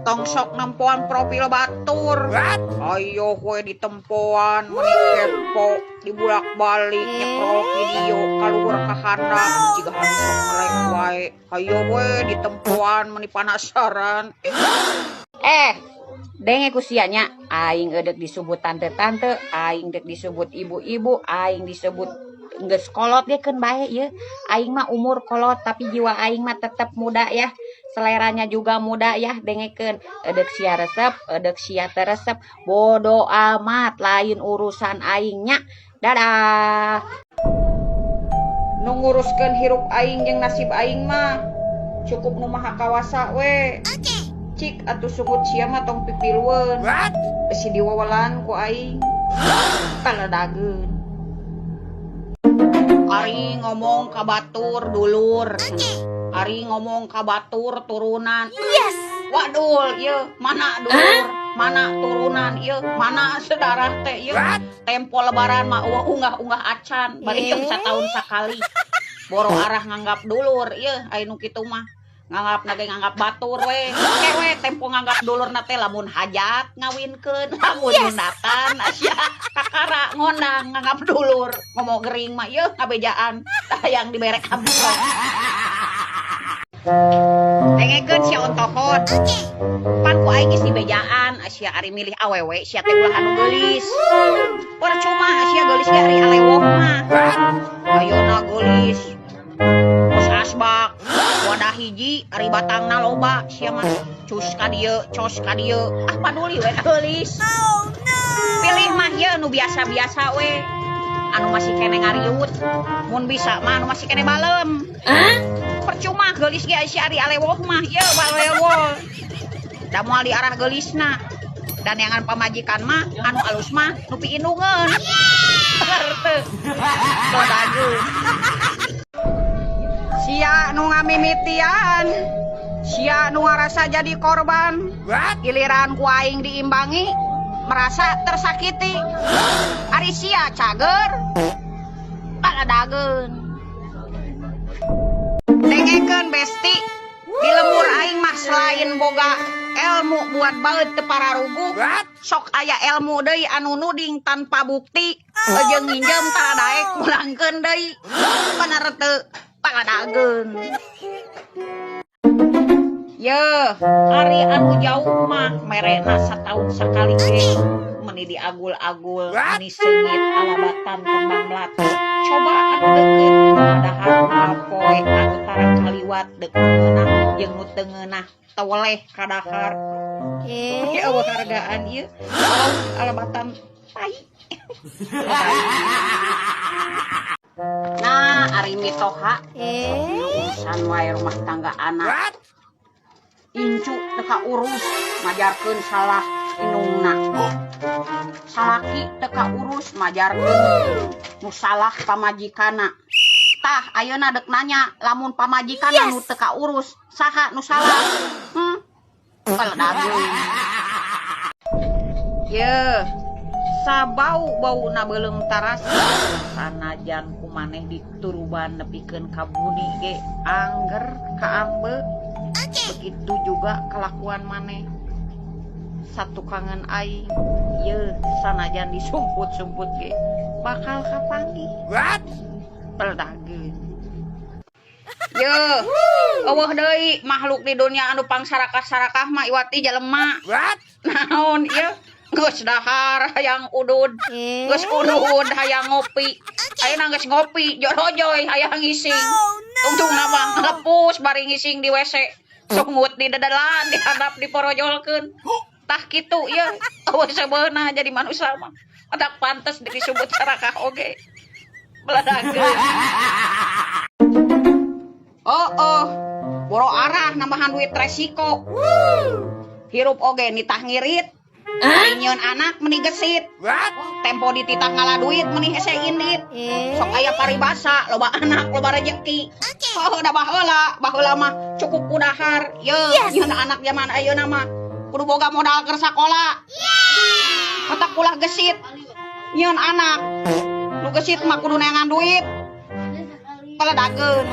Tong sok nempoan profil batur. Ayo we ditempoan meni kepo, dibulak-balik nyekrol video kaluhur ka handap jiga anu sok ngelek wae. Ayo we ditempoan meni panasaran. Eh, denge ku sia nya, aing eudek disebut tante-tante, aing dek disebut ibu-ibu, aing disebut geus kolot ge keun bae ieu. Aing mah umur kolot, tapi jiwa aing mah tetep muda ya. Seleranya juga muda ya, dengekeun. Eudek sia resep, eudek sia teu resep, bodo amat, lain urusan aing nya. Dadah. Nu nguruskeun hirup aing jeung nasib aing mah cukup Nu Maha Kawasa we. Cik atuh sungut sia mah tong pipilueun. Besi diwawelan ku aing. Paledageun. Ari ngomong ka batur dulur. Ari ngomong ka batur turunan. Yes. Waduh, ieu mana dulur, mana turunan ieu, mana saudara teh ieu. Tempo Lebaran mah euweuh unggah-unggah acan, bari jeung sataun sakali. Boro arah nganggap dulur ieu, aya nu kitu mah. Nganggap ge nganggap batur we. Ke we tempo nganggap dulurna teh lamun hajat ngawinkeun, lamun nyunatan sia kakara ngondang nganggap dulur. Ngomong gering mah ieu ngabejaan hayang dibere amplop. Dengekeun sia ontohot. Pan ku aing geus dibejaan, sia ari milih awewe sia teh ulah anu geulis. Percuma sia geulis ge ari alewoh mah. Ayeuna geulis. Kos asbak, wadah hiji ari batangna loba sia mah. Cus ka dieu, cos ka dieu. Ah, paduli we geulis. Pilih mah ieu nu biasa-biasa we. Anu masih keneh ngariut. Mun bisa mah anu masih keneh balem. Percuma geulis ge sia ari alewoh mah ieu balewoh. Da moal diarah geulisna. Dan neangan pamajikan mah anu alus mah nu piindungeun. Bener teu? Dageun. Sia nu ngamimitian, sia nu ngarasa jadi korban. Giliran ku aing diimbangi, merasa tersakiti. Ari sia cager, paledageun. Dengekeun, besti, di lembur aing mah selain boga ilmu buat baeud teu pararuguh, sok aya ilmu deui anu nuding tanpa bukti, jeung nginjem tara daek mulangkeun deui. Bener teu? Paledageun. Yeuh, ari anu jauh mah merena sataun sakali ge meni diagul-agul, meni seungit alabatan kembang melati. Coba anu deukeut, padahal moal poe anu tara kaliwat deuk nu ngeunah jeung nu teu ngeunah teweleh kadahar. Eh. Euweuh hargaan ieu. Alabatan tai. Nah, ari mitoha Eh. urusan wae rumah tangga anak. Incu teu kaurus majarkeun salah indungna. Salaki teu kaurus majarkeun nu salah pamajikanna. Tah, ayeuna dek nanya, lamun pamajikanna nu teu kaurus, saha nu salah? Hmm? Paledageun. Yeuh, sabau-bauna beuleum tarasi, sanajan ku maneh dituruban nepikeun ka buni ge angger kaambe. Begitu juga kelakuan maneh. Satukangan aing, yeuh, sanajan disumput-sumput ge bakal kapanggih. Paledageun. Yeuh, euweuh deui makhluk di dunia anu pangsarakah-sarakah mah iwati jelema. Naon ieu? Geus dahar hayang udud, Eh. geus udud hayang ngopi. Ayeuna geus ngopi, jorojoy hayang ngising. Tungtungna mah nglepus bari ngising di WC. Sungut di dedelan, di handap diporojolkeun. Tah kitu ieu, euweuh sebeuna jadi manusia mah. Otak pantes disebut sarakah oge. Beladageun. Oh, boro arah nambahan duit resiko. Hirup oge nitah ngirit. Ari nyieun anak meni gesit. Tempo dititah ngala duit meni hese indit. Eh. Sok aya paribasa, loba anak loba rejeki. Oh, da baheula, baheula mah cukup ku dahar. Ye, nyieun anak zaman ayeuna mah kudu boga modal keur sakola. Otak ulah gesit. Nyieun anak nu gesit mah kudu neangan duit. Paledageun.